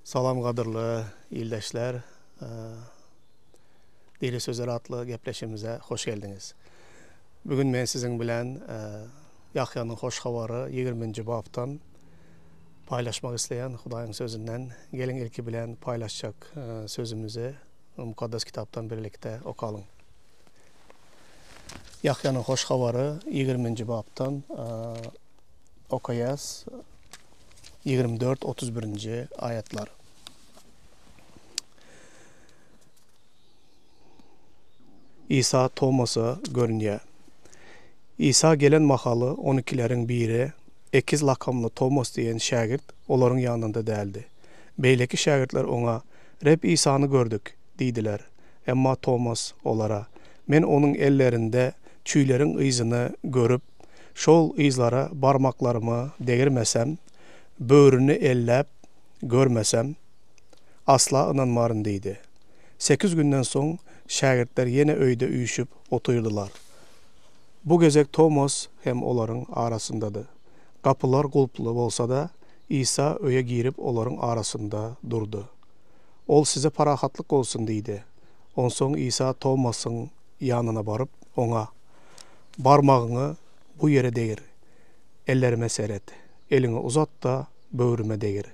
Salam gadyrly ildeşler. Diri sözler atly gepleşigimize hoş geldiňiz. Bu gün men siziň bilen Ýahýanyň hoş habary 20-nji bapdan paýlaşmak isleýän Hudaýyň sözünden. Geliň ilki bilen paýlaşjak sözümizi Mukaddes Kitapdan birlikde okalyň. Ýahýanyň hoş habary 20-nji bapdan okaýas. 24, 31-nji aýatlar. Isa Tomasa görünýär. Isa gelen mahaly on ikileriň biri, Ekiz lakamly Tomas diýen şägirt olaryň ýanynda däldi. Beýleki şägirtler oňa, Reb Isany gördük! diýdiler. Emma Tomas olara, Men onuň ellerinde çüýleriň yzyny görüp, şol yzlara barmaklarymy degirmesem, böwrüni elläp görmesem, asla ynanmaryn diýdi. Sekiz günden soň şägirtler ýene öýde üýşüp otyrdylar. Bu gezek Tomas hem olaryň arasyndady. Gapylar gulply bolsa-da, Isa öýe girip olaryň arasynda durdy. Ol Size parahatlyk bolsun diýdi. Onsoň Isa Tomasyň ýanyna baryp, oňa, Barmagyňy bu ýere degir, ellerime seret, eliňi uzat-da, böwrüme degir.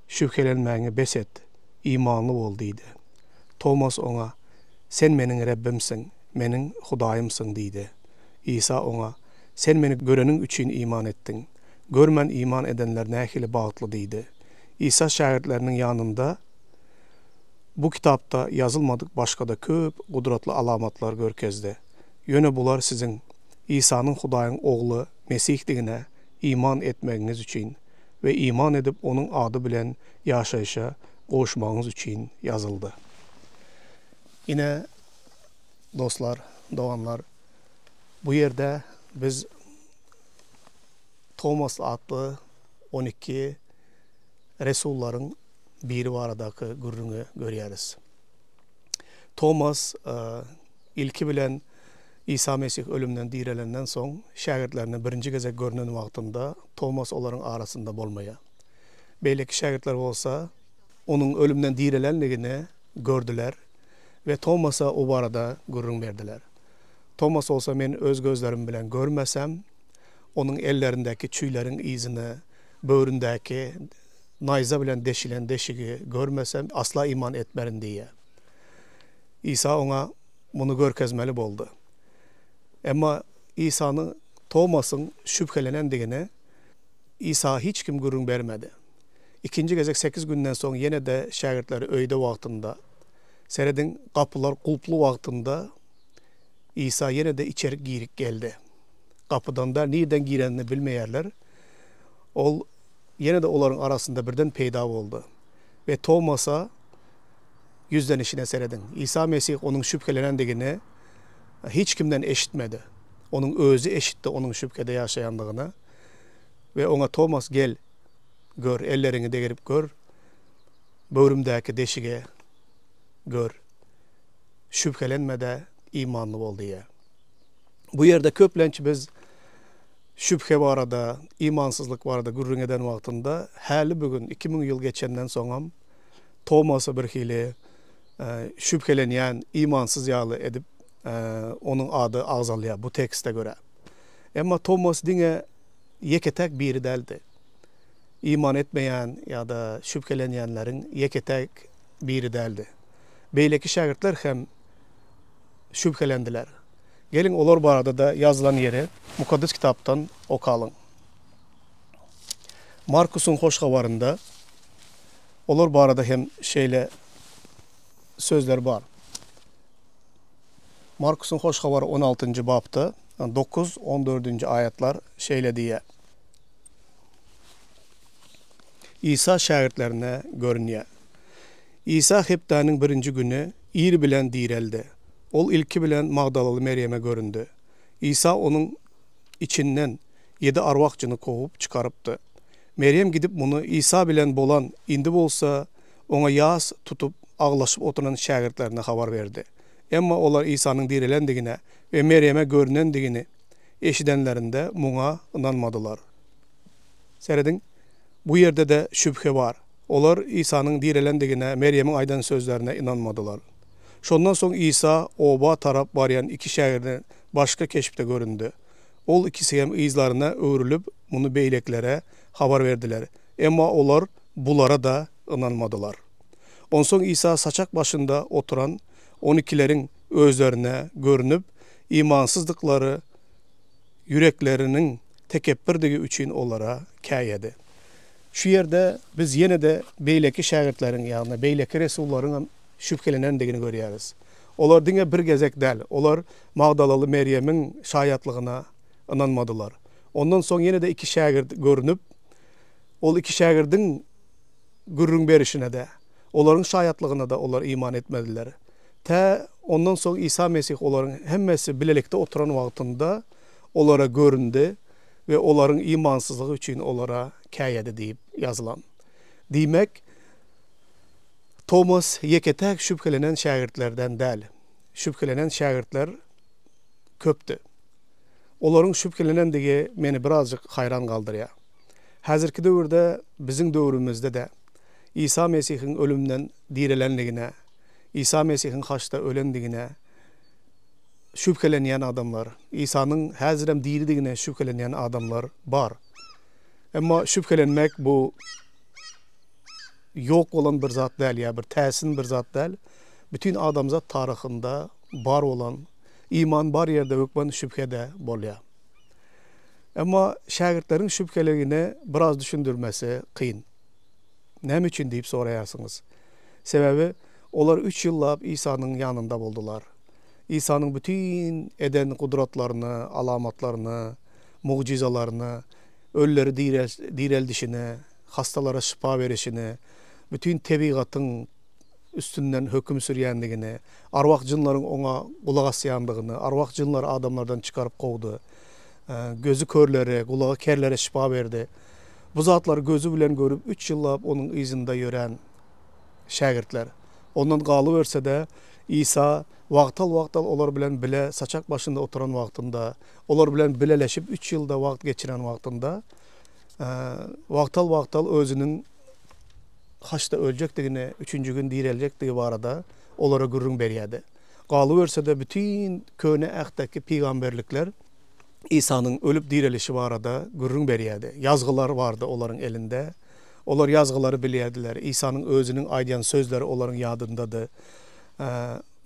Şübhelenmäňi bes et, imanly bol diýdi. Tomas oňa, Sen meniň Rebbimsiň, meniň Hudaýymsyň diýdi. Isa oňa, Sen meni göreniň üçin iman etdiň. Görmän iman edenler nähili bagtly diýdi. Isa şägirtleriniň ýanynda bu kitapda ýazylmadyk başga-da köp gudratly alamatlar görkezdi. Ýöne bular siziň Isanyň Hudaýyň Ogly Mesihdigine iman etmegiňiz üçin we iman edip Onuň ady bilen ýaşaýşa gowuşmagyňyz üçin ýazyldy. Ine, dostlar, doganlar, bu ýerde biz Tomas atly 12 resullaryň biri baradaky gürrüňi görýäris. Tomas ilki bilen Isa Mesih ölümden direlenden soň şägirtlerine birinji gezek görnen wagtynda Tomas olaryň arasynda bolmaýar. Beýleki şägirtler bolsa onuň ölümden direlendigini gördüler we Tomasa o barada gürrüň berdiler. Tomas bolsa men öz gözlerim bilen görmesem, onuň ellerindäki çüýleriň yzyny, böwründäki naýza bilen deşilen deşigi görmesem, asla iman etmerin diýýär. Isa oňa muny görkezmeli boldy. Emma Isanyň Tomasyň şübhelenendigini Isa hiç kim gürrüň bermedi. Ikinji gezek sekiz günden soň ýene-de şägirtleri öýde wagtynda, serediň, gapylar gulply wagtynda Isa ýene-de içerik girip geldi. Gapydan däl, nirden girenini bilmeýärler. Ol ýene-de olaryň arasynda birden peýda boldy we Tomasa ýüzlenişine serediň. Isa Mesih onuň şübhelenendigini hiç kimden eşitmedi. Onuň özi eşitdi onuň şübhede ýaşaýandygyny we oňa Tomas gel, gör, elleriňi degirip gör, böwrümdäki deşigi gör, şübhelenme-de imanly bol diýýär. Bu ýerde köplenç biz şübhe barada, imansyzlyk barada gürrüň eden wagtynda häli bu gün 2000 ýyl geçenden soňam Tomasa birhili şübhelenýän, imansyz ýaly edip onuň ady agzalýar bu tekste görä. Emma Tomas diňe ýeke-täk biri däldi. Iman etmeýän ýa-da şübhelenýänleriň ýeke-täk biri däldi. Beýleki şägirtler hem şübhelendiler. Geliň, olar barada-da ýazylan ýeri Mukaddes Kitapdan okalyň. Markusyň Hoş Habarynda olar barada hem şeýle sözler bar. Markusyň Hoş Habary on altynjy bapda dokuz, on dördünji aýatlar şeýle diýýär. Isa şägirtlerine görünýär. Isa hepdäniň birinji güni ir bilen direldi. Ol ilki bilen magdalaly Merýeme göründi. Isa onuň içinden ýedi arwah jyny kowup çykarypdy. Merýem gidip muny Isa bilen bolan, indi bolsa oňa ýas tutup aglaşyp oturan şägirtlerine habar berdi. Emma olar Isanyň direlendigine we Merýeme görnendigini eşidenlerinde muňa ynanmadylar. Serediň, bu ýerde-de şübhe bar. Olar Isanyň direlendigine, Merýemiň aýdan sözlerine ynanmadylar. Şondan soň Isa oba tarap barýan iki şägirdine başga keşpde göründi. Ol ikisi hem yzlaryna öwrülip, muny beýlekilere habar berdiler. Emma olar bulara-da ynanmadylar. Onsoň Isa saçak başynda oturan on ikileriň özlerine görnüp, imansyzdyklary, ýürekleriniň tekepbirdigi üçin olara käýedi. Şu ýerde biz ýene-de beýleki şägirtleriň, ýagny beýleki resullaryň hem şübhelenendigini görýäris. Olar diňe bir gezek däl, olar Magdalaly Merýemiň şaýatlygyna ynanmadylar. Ondan soň ýene-de iki şägirt görnüp, ol iki şägirdiň gürrüň berişine-de, olaryň şaýatlygyna-da olar iman etmediler. Tä ondan soň Isa Mesih olaryň hemmesi bilelikde oturan wagtynda olara göründi we olaryň imansyzlygy üçin olara käýedi diýip ýazylan. Diýmek, Tomas ýeke-täk şübhelenen şägirtlerden däl. Şübhelenen şägirtler köpdi. Olaryň şübhelenendigi meni birazjyk haýran galdyrýar. Häzirki döwürde, biziň döwrümizde-de Isa Mesihiň ölümden direlenligine, Isa Mesihiň haçda ölendigine şübhelenýän adamlar, Isanyň häzirem diridigine şübhelenýän adamlar bar. Emma şübhelenmek bu ýok bolan bir zat däl ýa bir täsin bir zat däl. Bütin adamzat taryhynda bar bolan, iman bar ýerde hökman şübhe-de bolýar. Emma şägirtleriň şübheligini biraz düşündirmesi kyn. Näme üçin diýip soraýarsyňyz. Sebäbi olar üç ýyllap Isanyň ýanynda boldular. Isanyň bütin eden gudratlaryny, alamatlaryny, mugjyzalaryny, ölüleri direldişini, hassalara şypa berişini, bütin tebigatyň üstünden höküm sürýändigini, arwah-jynlaryň oňa gulak asýandygyny, arwah-jynlary adamlardan çykaryp kowdy, gözi körlere, gulagy kerlere şypa berdi. Bu zatlary gözi bilen görüp, üç ýyllap onuň yzynda ýörän şägirtler. Ondan galyberse-de, Isa wagtal-wagtal olar bilen bile saçak başynda oturan wagtynda, olar bilen bileleşip üç ýylda wagt geçiren wagtynda, wagtal-wagtal özüniň haçda öljekdigini, üçünji gün direljekdigi barada olara gürrüň berýärdi. Galyberse-de, bütin Köne Ähtdäki pygamberlikler Isanyň ölüp direlişi barada gürrüň berýärdi. Ýazgylar bardy olaryň elinde. Olar ýazgylary bilýärdiler. Isanyň özüniň aýdýan sözleri olaryň ýadyndady.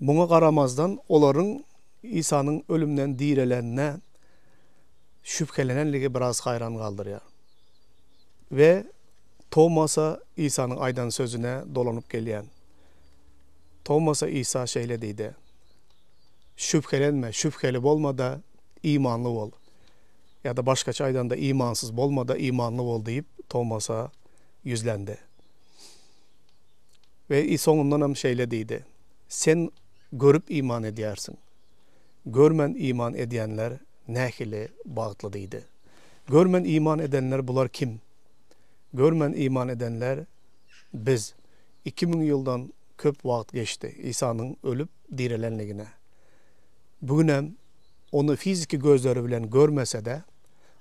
Muňa garamazdan, olaryň Isanyň ölümden direlenine şübhelenenligi biraz haýran galdyrýar. We Tomasa Isanyň aýdan sözüne dolanyp gelýän. Tomasa Isa şeýle diýdi, Şübhelenme, şübheli bolma-da, imanly bol. Ýa-da başgaça aýdanda, imansyz bolma-da, imanly bol diýip, Tomasa ýüzlendi. We soňundanam şeýle diýdi, Sen görüp iman edýärsiň. Görmän iman edýänler nähili bagtly diýdi. Görmän iman edenler bular kim? Görmän iman edenler biz. 2000 ýyldan köp wagt geçdi Isanyň ölüp direlenligine. Bu günem Ony fiziki gözleri bilen görmese-de,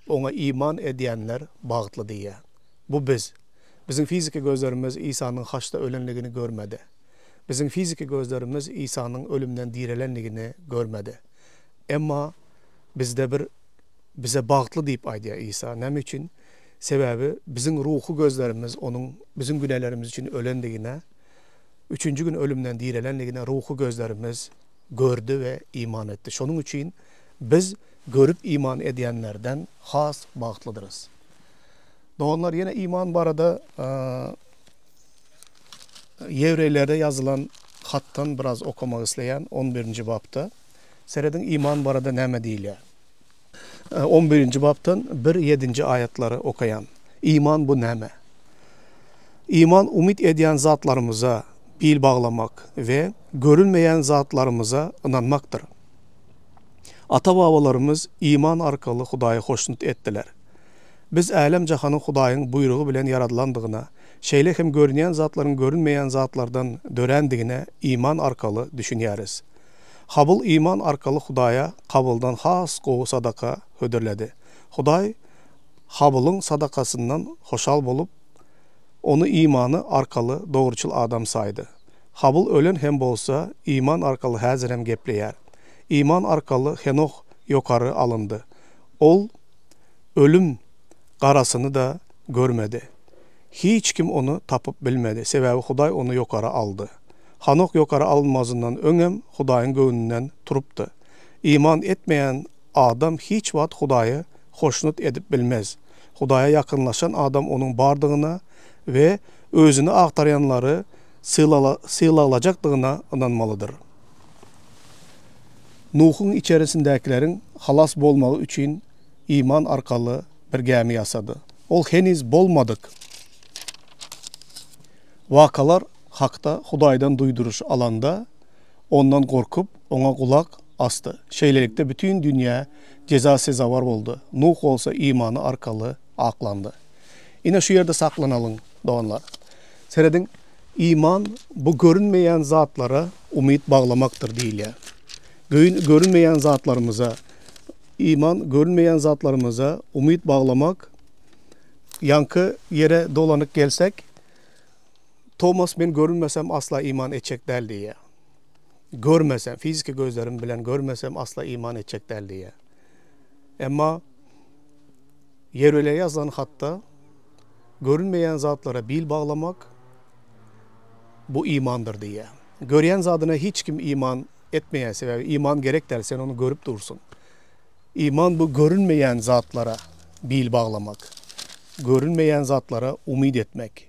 Oňa iman edýänler bagtly diýýär. Bu biz. Biziň fiziki gözlerimiz Isanyň haçda ölenligini görmedi. Biziň fiziki gözlerimiz Isanyň ölümden direlenligini görmedi. Emma bizde bir bize bagtly diýip aýdýar Isa. Näme üçin? Sebäbi biziň ruhy gözlerimiz Onuň biziň günälerimiz üçin ölendigine, üçünji gün ölümden direlendigine ruhy gözlerimiz gördi we iman etdi. Şonuň üçin biz görüp iman edýänlerden has bagtlydyrys. Doganlar, ýene iman barada Ýewreýlere ýazylan hatdan biraz okamak isleýän, on birinji bapda. Serediň, iman barada näme diýilýär. On birinji bapdan bir ýedinji aýatlary okaýan. Iman bu näme? Iman umyt edýän zatlarymyza bil baglamak we görünmeýän zatlarymyza ynanmakdyr. Ata-babalarymyz iman arkaly Hudaýy hoşnut etdiler. Biz älem-jahanyň Hudaýyň buýrugy bilen ýaradylandygyna, şeýle hem görünýän zatlaryň görünmeýän zatlardan dörändigine iman arkaly düşünýäris. Habyl iman arkaly Hudaýa Kabyldan has gowy sadaka hödürledi. Hudaý Habylyň sadakasyndan hoşal bolup, Ony imany arkaly dogruçyl adam saýdy. Habyl ölen hem bolsa, iman arkaly häzirem gepleýär. Iman arkaly Henoh ýokary alyndy. Ol ölüm garasyny-da görmedi. Hiç kim ony tapyp bilmedi, sebäbi Hudaý ony ýokary aldy. Hanoh ýokary alynmazyndan öňem Hudaýyň göwnünden turupdy. Iman etmeýän adam hiç wagt Hudaýy hoşnut edip bilmez. Hudaýa ýakynlaşan adam Onuň bardygyna we özüni agtarýanlary sylaglajakdygyna ynanmalydyr. Nuhuň içerisindäkileriň halas bolmagy üçin iman arkaly bir gämi ýasady. Ol heniz bolmadyk wakalar hakda Hudaýdan duýduryş alanda, Ondan gorkup, oňa gulak asdy. Şeýlelikde, bütin dünýä jeza sezewar boldy, Nuh bolsa imany arkaly aklandy. Ine, şu ýerde saklanalyň, doganlar. Serediň, iman, bu görünmeýän zatlara umyt baglamakdyr diýilýär. Görünmeýän zatlarymyza, iman, görünmeýän zatlarymyza umyt baglamak, ýaňky ýere dolanyp gelsek, Tomas men görünmesem asla iman etjek däl diýýär. Görmesem, fiziki gözlerim bilen görmesem asla iman etjek däl diýýär. Emma Ýerwele ýazylan hatda görünmeýän zatlara bil baglamak bu imandyr diýýär. Görýän zadyna hiç kim iman etmeýär, sebäbi iman gerek däl, sen ony görüp dursuň. Iman bu görünmeýän zatlara bil baglamak, görünmeýän zatlara umyt etmek.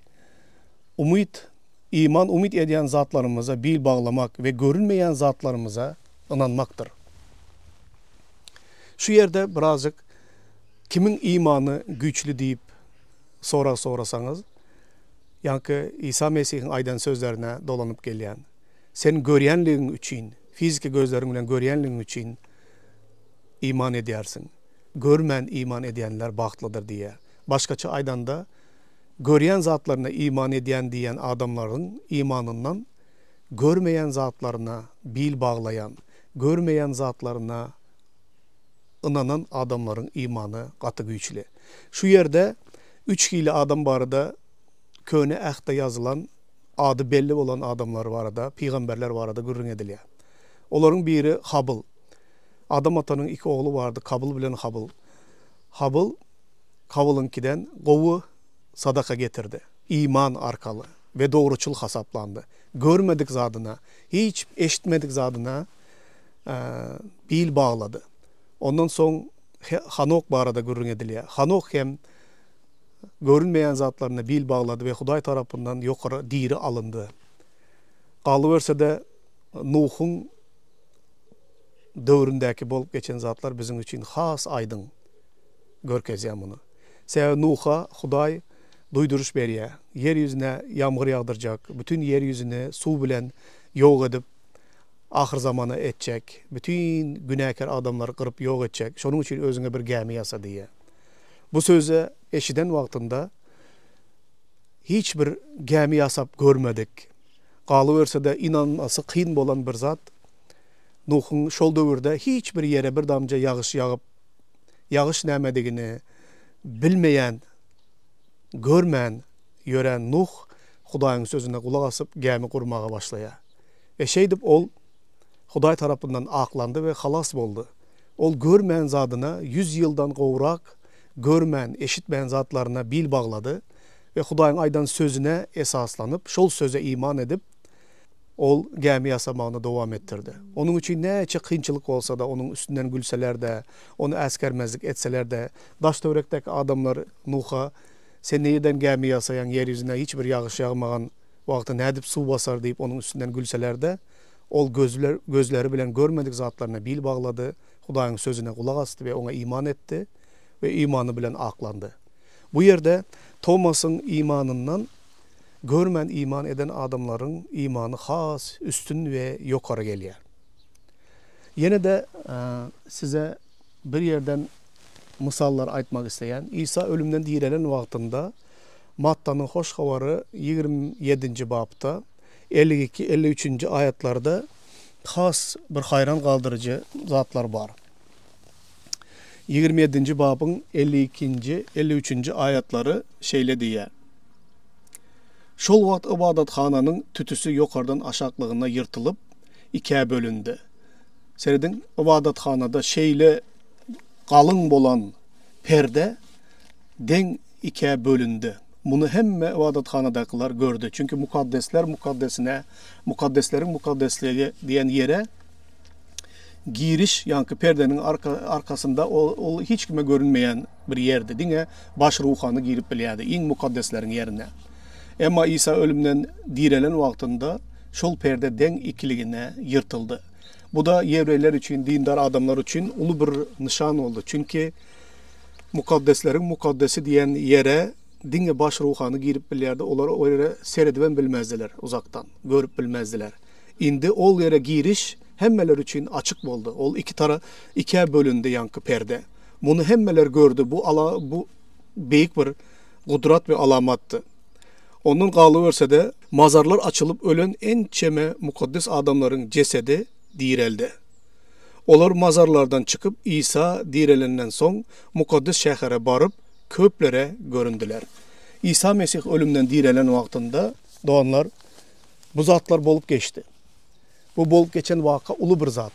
Umyt, iman umyt edýän zatlarymyza bil baglamak we görünmeýän zatlarymyza ynanmakdyr. Şu ýerde birazjyk kimiň imany güýçli diýip sorag sorasaňyz, ýaňky Isa Mesihiň aýdan sözlerine dolanyp gelýän. Sen görýänligiň üçin, fiziki gözleriň bilen görýänligiň üçin iman edýärsiň. Görmän iman edýänler bagtlydyr diýýär. Başgaça aýdanda, görýän zatlaryna iman edýän diýýän adamlaryň imanyndan görmeýän zatlaryna bil baglaýan, görmeýän zatlaryna ynanan adamlaryň imany gaty güýçli. Şu ýerde üç hili adam barada Köne Ähtde ýazylan ady belli bolan adamlar barada, pygamberler barada gürrüň edilýär. Olaryň biri Habyl. Adam atanyň iki ogly bardy, Kabyl bilen Habyl. Habyl Kabylyňkiden gowy sadaka getirdi. Iman arkaly we dogruçyl hasaplandy. Görmedik zadyna, hiç eşitmedik zadyna bil baglady. Ondan soň Hanok barada gürrüň edilýär. Hanok hem görünmeýän zatlaryna bil baglady we Hudaý tarapyndan ýokary diri alyndy. Galyberse-de, Nuhuň döwründäki bolup geçen zatlar biziň üçin has aýdyň görkezýär muny. Sebäbi Nuha Hudaý duýduryş berýär, ýer ýüzüne ýamgyr ýagdyrjak, bütin ýer ýüzüni suw bilen ýok edip, ahyrzamana etjek, bütin günäkär adamlary gyryp ýok etjek, şonuň üçin özüňe bir gämi ýasa diýýär. Bu sözi eşiden wagtynda hiç bir gämi ýasap görmedik, galyberse-de ynanmasy kyn bolan bir zat, Nuhuň şol döwürde hiç bir ýere bir damja ýagyş ýagyp, ýagyş nämedigini bilmeýän, görmän ýörän Nuh Hudaýyň sözüne gulak asyp, gämi gurmaga başlaýar. We şeýdip ol Hudaý tarapyndan aklandy we halas boldy. Ol görmän zadyna ýüz ýyldan gowrak görmän, eşitmän zatlaryna bil baglady we Hudaýyň aýdan sözüne esaslanyp, şol söze iman edip, Ol gämi ýasamagyny dowam etdirdi. Onuň üçin näçe kynçylyk bolsa-da, onuň üstünden gülseler-de, ony äsgermezlik etseler-de, daş-töwerekdäki adamlar Nuha, Sen nireden gämi ýasaýaň, ýer ýüzüne hiç bir ýagyş ýagmagan wagty nädip suw basar diýip, onuň üstünden gülseler-de, ol gözleri bilen görmedik zatlaryna bil baglady, Hudaýyň sözüne gulak asdy we oňa iman etdi we imany bilen aklandy. Bu ýerde Tomasyň imanyndan Görmän iman eden adamlaryň imany has üstün we ýokary gelýär. Ýene-de size bir ýerden mysallar aýtmak isleýän. Isa ölümden direlen wagtynda Mattanyň Hoş Habary 27-nji bapda 52, 53-nji aýatlarda has bir haýran galdyryjy zatlar bar. 27-nji babyň 52-nji, 53-nji aýatlary şeýle diýýär. Şol wagt ybadathananyň tütüsi ýokardan aşaklygyna ýyrtylyp, ikä bölündi. Serediň, ybadathanada şeýle galyň bolan perde deň ikä bölündi. Muny hemme ybadathanadakylar gördi. Çünki Mukaddesler Mukaddesine, Mukaddesleriň Mukaddesligi diýen ýere giriş, ýaňky perdeniň arkasynda ol hiç kime görünmeýän bir ýerdi. Diňe baş ruhany girip bilýärdi iň mukaddesleriň ýerine. Emma Isa ölümden direlen wagtynda şol perde deň ikiligine ýyrtyldy. Bu-da ýewreýler üçin, dindar adamlar üçin uly bir nyşan boldy. Çünki Mukaddesleriň Mukaddesi diýen ýere diňe baş ruhany girip bilýärdi, olar o ýere seredibem bilmezdiler uzakdan, görüp bilmezdiler. Indi ol ýere giriş hemmeler üçin açyk boldy. Ol iki tara, ikä bölündi ýaňky perde. Muny hemmeler gördi, bu ala, bu beýik bir gudrat we alamatdy. Ondan galyberse-de, mazarlar açylyp ölen ençeme mukaddes adamlaryň jesedi direldi. Olar mazarlardan çykyp, Isa direlenden soň, mukaddes şähere baryp, köplere göründiler. Isa Mesih ölümden direlen wagtynda, doganlar, bu zatlar bolup geçdi. Bu bolup geçen waka uly bir zat.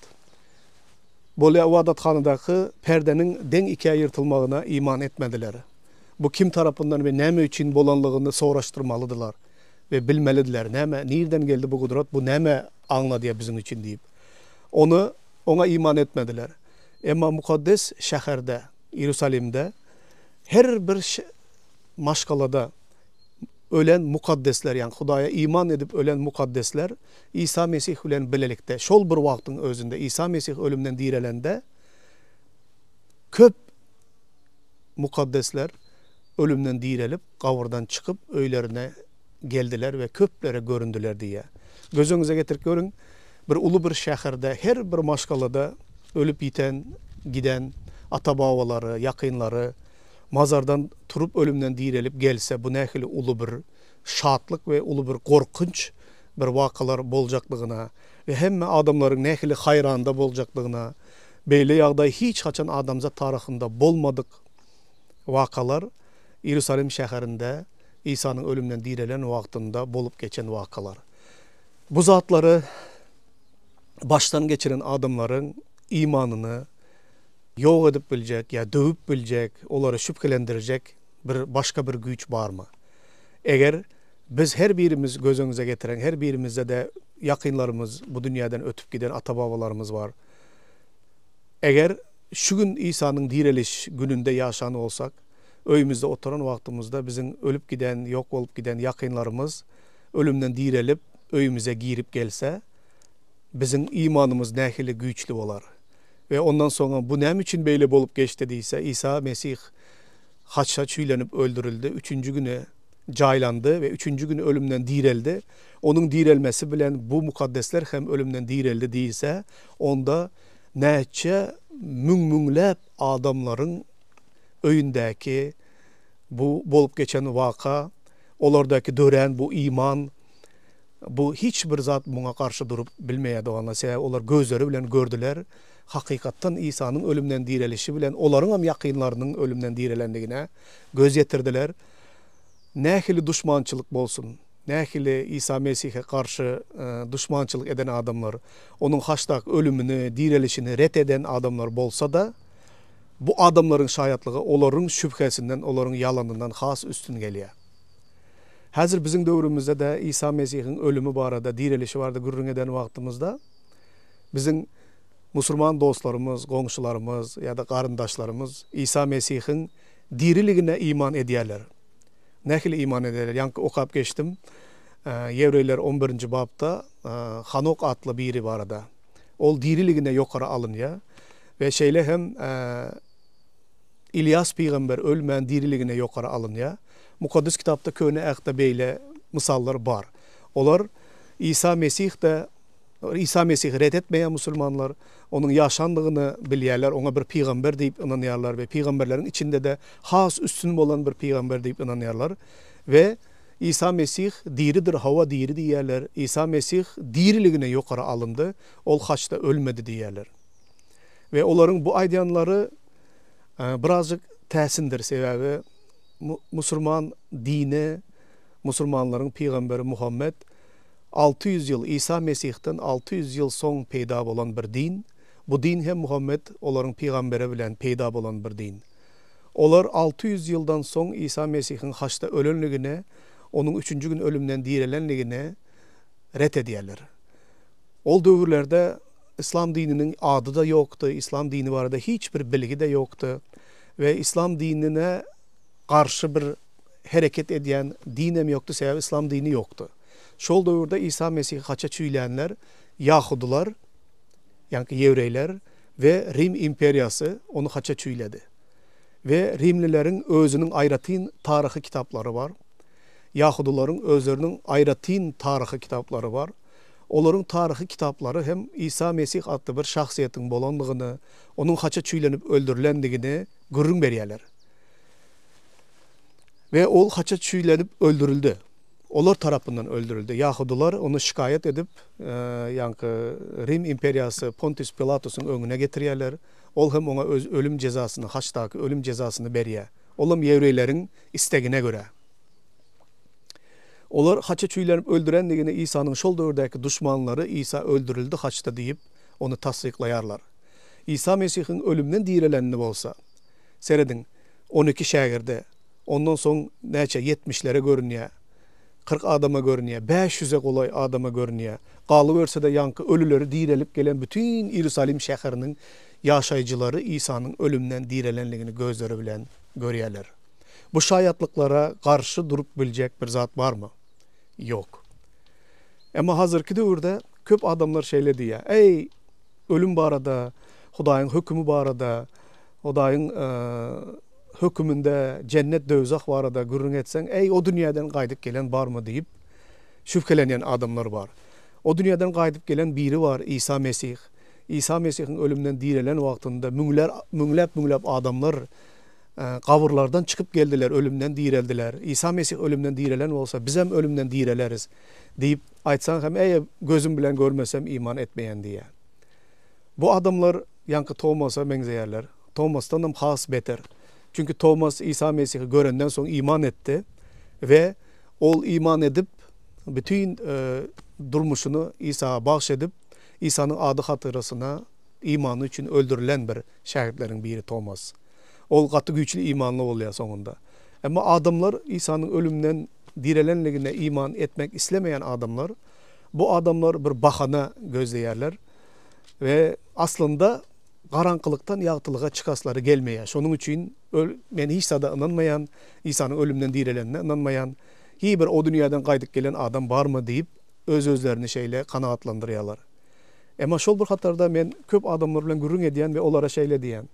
Bolýa ybadathanadaky perdeniň deň ikä ýyrtylmagyna iman etmediler. Bu kim tarapyndan we näme üçin bolanlygyny soraşdyrmalydylar we bilmelidiler, näme, nirden geldi bu gudrat, bu näme aňladýar biziň üçin diýip. Ony, oňa iman etmediler. Emma mukaddes şäherde, Iýerusalimde her bir maşgalada ölen mukaddesler, ýagny Hudaýa iman edip ölen mukaddesler Isa Mesih bilen bilelikde, şol bir wagtyň özünde Isa Mesih ölümden direlende, köp mukaddesler ölümden direlip, gabyrdan çykyp, öýlerine geldiler we köplere göründiler diýýär. Göz öňüňize getirip görüň, bir uly bir şäherde her bir maşgalada ölüp ýiten, giden ata-babalary, ýakynlary mazardan turup ölümden direlip gelse bu nähili uly bir şatlyk we uly bir gorkunç bir wakalar boljakdygyna we hemme adamlaryň nähili haýranda boljakdygyna beýle ýagdaý hiç haçan adamzat taryhynda bolmadyk wakalar Iýerusalim şäherinde Isanyň ölümden direlen wagtynda bolup geçen wakalar. Bu zatlary başdan geçiren adamlaryň imanyny ýok edip biljek ýa döwüp biljek, olary şübhelendirjek bir başga bir güýç barmy? Eger biz her birimiz göz öňüňize getiriň, her birimizde-de ýakynlarymyz bu dünýäden ötüp giden ata-babalarymyz bar. Eger şu gün Isanyň direliş gününde ýaşan bolsak, öýümizde oturan wagtymyzda biziň ölüp giden, ýok bolup giden ýakynlarymyz ölümden direlip, öýümize girip gelse, biziň imanymyz nähili güýçli bolar? We ondan soňam bu näme üçin beýle bolup geçdi diýse, Isa Mesih haça çüýlenip öldürildi, üçünji güni jaýlandy we üçünji güni ölümden direldi. Onuň direlmesi bilen bu mukaddesler hem ölümden direldi diýilse, onda näçe müň-müňläp adamlaryň öýündäki bu bolup geçen waka, olardaky dörän bu iman, bu hiç bir zat muňa garşy durup bilmeýär doganlar. Sebäbi olar gözleri bilen gördüler, hakykatdan Isanyň ölümden direlişi bilen olaryňam ýakynlarynyň ölümden direlendigine göz ýetirdiler. Nähili duşmançylyk bolsun, nähili Isa Mesihe garşy duşmançylyk eden adamlar, onuň haçdaky ölümini, direlişini ret eden adamlar bolsa-da, Bu adamlaryň şaýatlygy olaryň şübhesinden, olaryň ýalanyndan has üstün gelýär. Häzir biziň döwrümizde-de Isa Mesihiň ölümi barada, direlişi barada gürrüň eden wagtymyzda, biziň musulman dostlarymyz, goňşularymyz ýa-da garyndaşlarymyz Isa Mesihiň diriligine iman edýärler. Nähili iman edýärler? Ýaňky okap geçdim, Ýewreýler on birinji bapda Hanok atly biri barada. Ol diriligine ýokary alynýar. We şeýle hem Ylýas pygamber ölmän diriligine ýokary alynýar. Mukaddes Kitapda Köne Ähtde beýle mysallar bar. Olar Isa Mesih-de, Isa Mesihi ret etmeýän musulmanlar, onuň ýaşandygyny bilýärler, oňa bir pygamber diýip ynanýarlar we pygamberleriň içinde-de has üstün bolan bir pygamber diýip ynanýarlar. We Isa Mesih diridir, hawa diri diýýärler. Isa Mesih diriligine ýokary alyndy, ol haçda ölmedi diýýärler. We olaryň bu aýdýanlary birazjyk täsindir, sebäbi musurman dini, Musulmanlaryň pygamberi Muhammet 600 ýyl Isa Mesihden 600 ýyl soň peýda bolan bir din. Bu din hem Muhammet olaryň pygamberi bilen peýda bolan bir din. Olar 600 ýyldan soň Isa Mesihiň haçda ölenligini, onuň üçünji gün ölümden direlenligini ret edýärler. Ol döwürlerde yslam dininiň ady-da ýokdy, yslam dini barada hiç bir bilgi-de ýokdy we yslam dinine garşy bir hereket edýän dinem ýokdy, sebäbi yslam dini ýokdy. Şol döwürde Isa Mesihi haça çüýlänler ýahudylar, ýaňky ýewreýler we Rim imperiýasy ony haça çüýledi. We rimlileriň özüniň aýratyn taryhy kitaplary bar. Ýahudylaryň özleriniň aýratyn taryhy kitaplary bar. Olaryň taryhy kitaplary hem Isa Mesih atly bir şahsyýetiň bolandygyny, onuň haça çüýlenip öldürilendigini gürrüň berýärler. We ol haça çüýlenip öldürildi. Olar tarapyndan öldürildi. Ýahudylar ony şikaýat edip, ýaňky Rim imperiýasy Pontius Pilatusyň öňüne getirýärler. Ol hem oňa öz ölüm jezasyny, haçdaky ölüm jezasyny berýär. Olam ýewreýleriň istegine görä. Olar haça çüýlenip öldürendigini Isanyň şol döwürdäki duşmanlary Isa öldürildi haçda diýip, ony tassyklaýarlar. Isa Mesihiň ölümden direlenini bolsa, serediň, 12 şägirde, ondan soň näçe, ýetmişlere görünýär, 40 adama görünýär, bäş ýüze golaý adama görünýär. Galyberse-de ýaňky ölüleri direlip gelen bütin Iýerusalim şäheriniň ýaşaýjylary Isanyň ölümden direlenligini gözleri bilen görýärler. Bu şaýatlyklara garşy durup biljek bir zat barmy? Ýok. Emma hazirki döwürde köp adamlar şeýle diýýär, Eý, ölüm barada, Hudaýyň hökümi barada, Hudaýyň höküminde jennet, döwzah barada gürrüň etseň, eý, o dünýäden gaýdyp gelen barmy diýip şübhelenýän adamlar bar. O dünýäden gaýdyp gelen biri bar, Isa Mesih. Isa Mesihiň ölümden direlen wagtynda müňler, müňläp-müňläp adamlar gabyrlardan çykyp geldiler, ölümden direldiler. Isa Mesih ölümden direlen bolsa, bizem ölümden direleris diýip aýtsaň hem, eý, gözüm bilen görmesem iman etmeýän diýýär. Bu adamlar ýaňky Tomasa meňzeýärler. Tomasdanam has beter. Çünki Tomas Isa Mesihi görenden soň iman etdi we ol iman edip, bütin durmuşyny Isa bagyş edip, Isanyň ady hatyrasyna imany üçin öldürilen bir şägirtleriň biri Tomas. Ol gaty güýçli imanly bolýar soňunda. Emma adamlar Isanyň ölümden direlenligine iman etmek islemeýän adamlar, bu adamlar bir bahana gözleýärler we aslynda garaňkylykdan ýagtylyga çykaslary gelmeýär. Şonuň üçin men hiç zada ynanmaýan, Isanyň ölümden direlenine ynanmaýan, hiý bir o dünýäden gaýdyp gelen adam barmy diýip öz-özlerini şeýle kanagatlandyrýarlar. Emma şol bir hatarda men köp adamlar bilen gürrüň edýän we olara şeýle diýýän,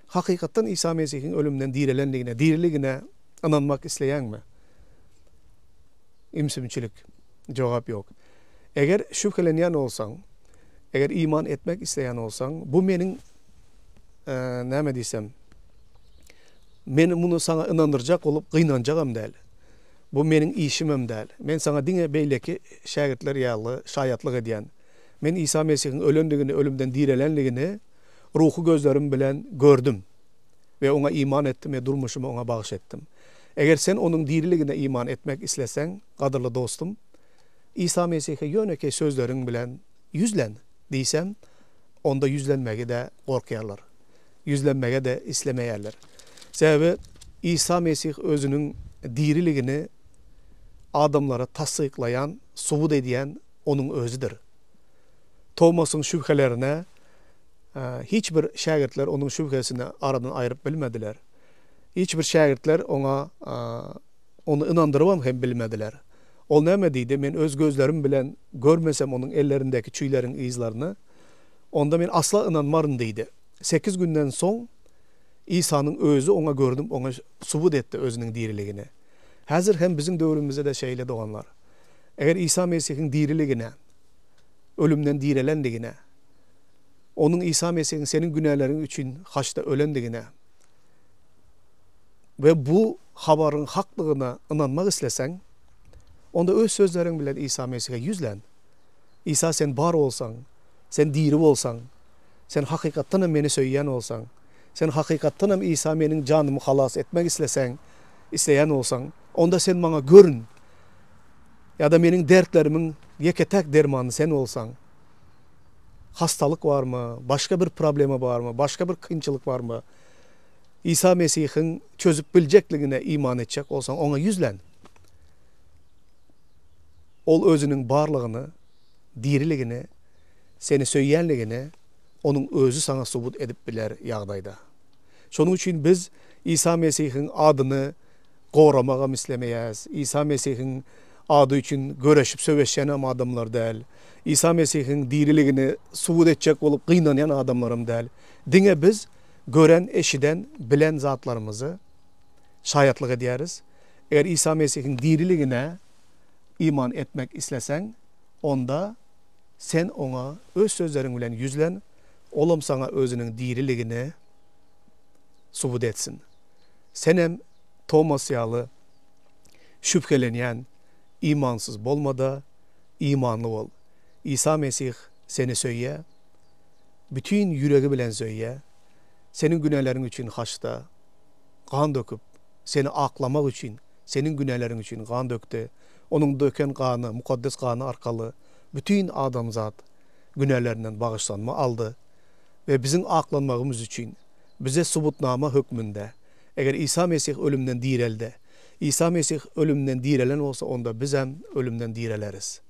Hakykatdan Isa Mesihiň ölümden direlendigine, diriligine ynanmak isleýäňmi? Ümsümçilik. Jogap ýok. Eger şübhelenýän bolsaň, eger iman etmek isleýän bolsaň, bu meniň näme diýsem, men muny saňa ynandyrjak bolup gynanjagam däl. Bu meniň işimem däl. Men saňa diňe beýleki şägirtler ýaly şaýatlyk edýän. Men Isa Mesihiň ölendigini, ölümden direlenligini ruhy gözlerim bilen gördüm we Oňa iman etdim we durmuşymy Oňa bagyş etdim. Eger sen Onuň diriligine iman etmek isleseň, gadyrly dostum, Isa Mesihe ýönekeý sözleriň bilen ýüzlen diýsem, onda ýüzlenmegi-de gorkýarlar. Ýüzlenmege-de islemeýärler. Sebäbi Isa Mesih özüniň diriligini adamlara tassyklaýan, subut edýän Onuň Özüdir. Tomasyň şübhelerine hiç bir şägirtler onuň şübhesini aradan aýryp bilmediler. Hiç bir şägirtler oňa ony ynandyrybam hem bilmediler. Ol näme diýdi, Men öz gözlerim bilen görmesem onuň ellerindäki çüýleriň yzlaryny, onda men asla ynanmaryn diýdi. Sekiz günden soň Isanyň özi oňa görnüp, oňa subut etdi özüniň diriligini. Häzir hem biziň döwrümizde-de şeýle doganlar. Eger Isa Mesihiň diriligine, ölümden direlendigine, Onuň Isa Mesihiň seniň günäleriň üçin haçda ölendigine we bu habaryň hakdygyna ynanmak isleseň, onda öz sözleriň bilen Isa Mesihe ýüzlen. Isa sen bar bolsaň, sen diri bolsaň, sen hakykatdan hem meni söýýän bolsaň, sen hakykatdan hem Isa meniň janymy halas etmek isleseň, isleýän bolsaň, onda sen maňa görün. Ýa-da meniň dertlerimiň ýeke-täk dermany sen bolsaň. Hastalyk barmy, başga bir problema barmy, başga bir kynçylyk barmy? Isa Mesihiň çözüp biljekligine iman etjek bolsaň, Oňa ýüzlen. Ol Özüniň barlygyny, diriligini, seni söýýänligini Onuň Özi saňa subut edip biler ýagdaýda. Şonuň üçin biz Isa Mesihiň adyny goramagam islemeýäs. Isa Mesihiň ady üçin göreşip söweşýänem adamlar däl. Isa Mesihiň diriligini subut etjek bolup gynanýan adamlaram däl. Diňe biz gören, eşiden, bilen zatlarymyzy şaýatlyk edýäris. Eger Isa Mesihiň diriligine iman etmek isleseň, onda sen Oňa öz sözleriň bilen ýüzlen, Olam saňa Özüniň diriligini subut etsin. Senem Tomas ýaly şübhelenýän imansyz bolma-da, imanly bol. Isa Mesih seni söýýär, bütin ýüregi bilen söýýär. Seniň günäleriň üçin haçda gan döküp, seni aklamak üçin seniň günäleriň üçin gan dökdi. Onuň döken gany, mukaddes gany arkaly bütin adamzat günälerinden bagyşlanma aldy we biziň aklanmagymyz üçin bize subutnama hökmünde, eger Isa Mesih ölümden direlde, Isa Mesih ölümden direlen bolsa, onda bizem ölümden direleris.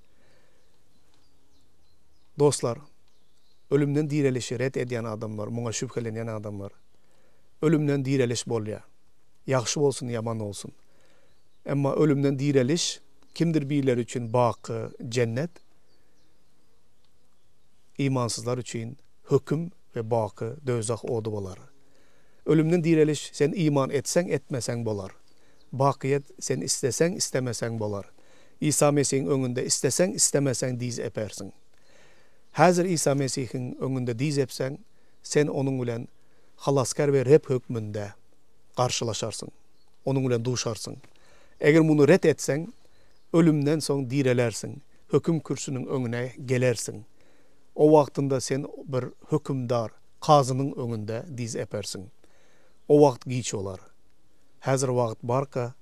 Dostlar, ölümden direlişi ret edýän adamlar, muňa şübhelenýän adamlar, ölümden direliş bolýar. Ýagşy bolsun, ýaman bolsun. Emma ölümden direliş kimdir birleri üçin baky jennet, imansyzlar üçin höküm we baky döwzah ody bolar. Ölümden direliş sen iman etseň etmeseň bolar. Bakyýet sen isleseň islemeseň bolar. Isa Mesihiň öňünde isleseň islemeseň diz epersiň. Häzir Isa Mesihiň öňünde diz epseň, sen Onuň bilen Halasgär we Reb hökmünde garşylaşarsyň. Onuň bilen duşarsyň. Eger muny ret etseň, ölümden soň direlersiň, höküm kürsüniň öňüne gelersiň. O wagtynda sen bir hökümdar, kazynyň öňünde diz epersiň. O wagt giç bolar. Häzir wagt barka,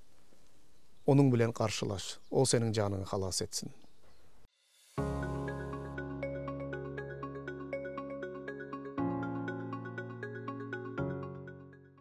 Onuň bilen garşylaş. Ol seniň janyňy halas etsin.